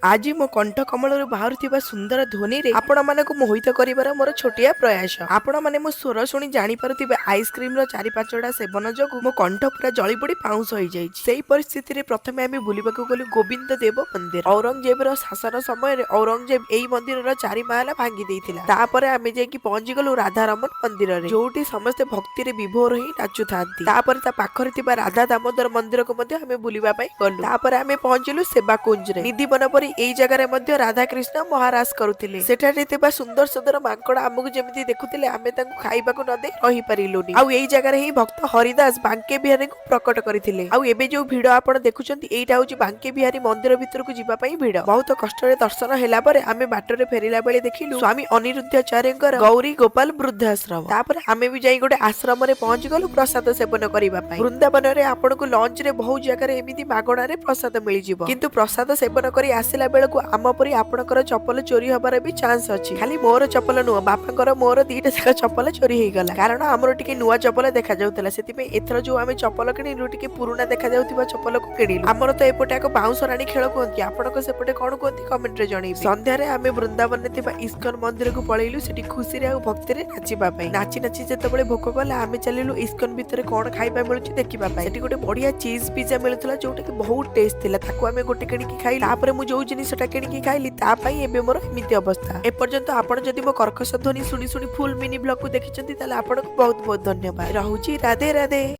ଆଜି ମୋ କଣ୍ଠ କମଳରୁ ବାହାରୁଥିବା ସୁନ୍ଦର ଧ୍ୱନିରେ ଆପଣମାନଙ୍କୁ ମୋହିତ କରିବାର ମୋର ଛୋଟିଆ ପ୍ରୟାସ। ଆପଣମାନେ ମୋ ସ୍ୱର ଶୁଣି ଜାଣିପାରୁଥିବେ, ଆଇସ୍କ୍ରିମର 4-5ଟା ସେବନ ଯୋଗୁଁ ମୋ କଣ୍ଠ ପୁରା ଜଳି ପୋଡ଼ି ପାଉଁଶ ହେଇଯାଇଛି। ସେଇ ପରିସ୍ଥିତିରେ ପ୍ରଥମେ ଆମେ ବୁଲିବାକୁ ଗଲୁ ଗୋବିନ୍ଦ ଦେବ ମନ୍ଦିର। ଔରଙ୍ଗଜେବର ଶାସନ ସମୟରେ ଔରଙ୍ଗଜେବ ଏଇ ମନ୍ଦିରର ଚାରି ମାହାଲା ଭାଙ୍ଗି ଦେଇଥିଲା। ତାପରେ ଆମେ ଯାଇକି ପହଞ୍ଚିଗଲୁ ରାଧାରମଣ ମନ୍ଦିରରେ, ଯୋଉଠି ସମସ୍ତେ ଭକ୍ତିରେ ବିଭୋର ହେଇ ନାଚୁଥାନ୍ତି। ତାପରେ ତା ପାଖରେ ଥିବା ରାଧା ଦାମୋଦର ମନ୍ଦିରକୁ ମଧ୍ୟ ଆମେ ବୁଲିବା ପାଇଁ ଗଲୁ। ତାପରେ ଆମେ ପହଞ୍ଚିଲୁ ସେବା କୁଞ୍ଜରେ। ନିଧିବନ ପରି ଏଇ ଜାଗାରେ ମଧ୍ୟ ରାଧାକୃଷ୍ଣ ମହାରାସ କରୁଥିଲେ। ସେଠାରେ ଥିବା ସୁନ୍ଦର ସୁନ୍ଦର ମାଙ୍କଡ ଆମକୁ ଯେମିତି ଦେଖୁଥିଲେ, ଆମେ ତାଙ୍କୁ ଖାଇବାକୁ ନ ଦେଇ ରହିପାରିଲୁନି। ଆଉ ଏଇ ଜାଗାରେ ହିଁ ଭକ୍ତ ହରିଦାସ ବାଙ୍କେ ବିହାରୀଙ୍କୁ ପ୍ରକଟ କରିଥିଲେ। ଆଉ ଏବେ ଯୋଉ ଭିଡ ଆପଣ ଦେଖୁଛନ୍ତି, ଏଇଟା ହଉଛି ବାଙ୍କେ ବିହାରୀ ମନ୍ଦିର ଭିତରକୁ ଯିବା ପାଇଁ ଭିଡ। ବହୁତ କଷ୍ଟରେ ଦର୍ଶନ ହେଲା ପରେ ଆମେ ବାଟରେ ଫେରିଲା ବେଳେ ଦେଖିଲୁ ସ୍ୱାମୀ ଅନିରୁଦ୍ଧାଚାର୍ଯ୍ୟଙ୍କର ଗୌରୀ ଗୋପାଳ ବୃଦ୍ଧାଶ୍ରମ। ତାପରେ ଆମେ ବି ଯାଇ ଗୋଟେ ଆଶ୍ରମରେ ପହଞ୍ଚି ଗଲୁ ପ୍ରସାଦ ସେବନ କରିବା ପାଇଁ। ବୃନ୍ଦାବନରେ ଆପଣଙ୍କୁ ଲଞ୍ଚରେ ବହୁତ ଜାଗାରେ ଏମିତି ମାଗଣାରେ ପ୍ରସାଦ ମିଳିଯିବ। କିନ୍ତୁ ପ୍ରସାଦ ସେବନ କରି ଆସିଲା ବେଳକୁ ଆମ ପରି ଆପଣଙ୍କର ଚପଲ ଚୋରି ହବାର ବି ଚାନ୍ସ ଅଛି। ଖାଲି ମୋର ଚପଲ ନୁହଁ, ବାପାଙ୍କର ମୋର ଦିଟା ଯାକ ଚପଲ ଚୋରି ହେଇଗଲା। କାରଣ ଆମର ଟିକେ ନୂଆ ଚପଲ ଦେଖାଯାଉଥିଲା। ସେଥିପାଇଁ ଏଥର ଯୋଉ ଆମେ ଚପଲ କିଣିଲୁ, ଟିକେ ପୁରୁଣା ଦେଖାଯାଉଥିବା ଚପଲକୁ କିଣିଲୁ। ଆମର ତ ଏପଟେ ଆଗ ବାଉଁଶ ରାଣୀ ଖେଳ କୁହନ୍ତି। ଆପଣଙ୍କ ସେପଟେ କଣ କୁହନ୍ତି, କମେଣ୍ଟରେ ଜଣେଇବେ। ସନ୍ଧ୍ୟାରେ ଆମେ ବୃନ୍ଦାବନରେ ଥିବା ଇସ୍କନ ମନ୍ଦିରକୁ ପଳେଇଲୁ, ସେଠି ଖୁସିରେ ଆଉ ଭକ୍ତିରେ ନାଚିବା ପାଇଁ। ନାଚି ନାଚି ଯେତେବେଳେ ଭୋକ କଲା, ଆମେ ଚାଲିଲୁ ଇସ୍କନ ଭିତରେ କଣ ଖାଇବା ମିଳୁଛି ଦେଖିବା ପାଇଁ। ସେଠି ଗୋଟେ ବଢିଆ ଚିଜ ପିଜା ମିଳୁଥିଲା, ଯୋଉଟା କି ବହୁତ ଟେଷ୍ଟ ଥିଲା। ତାକୁ ଆମେ ଗୋଟେ କିଣିକି ଖାଇଲୁ। ତାପରେ ମୁଁ ଯୋଉ ଜିନିଷଟା କିଣିକି ଖାଇଲି, ତା ପାଇଁ ଏବେ ମୋର ଏମିତି ଅବସ୍ଥା। ଏପର୍ଯ୍ୟନ୍ତ ଆପଣ ଯଦି ମୋ କର୍କଶ ଧ୍ୱନି ଶୁଣି ଶୁଣି ଫୁଲ ମିନି ବ୍ଲଗକୁ ଦେଖିଛନ୍ତି, ତାହେଲେ ଆପଣଙ୍କୁ ବହୁତ ବହୁତ ଧନ୍ୟବାଦ। ରହୁଛି, ରାଧେ ରାଧେ।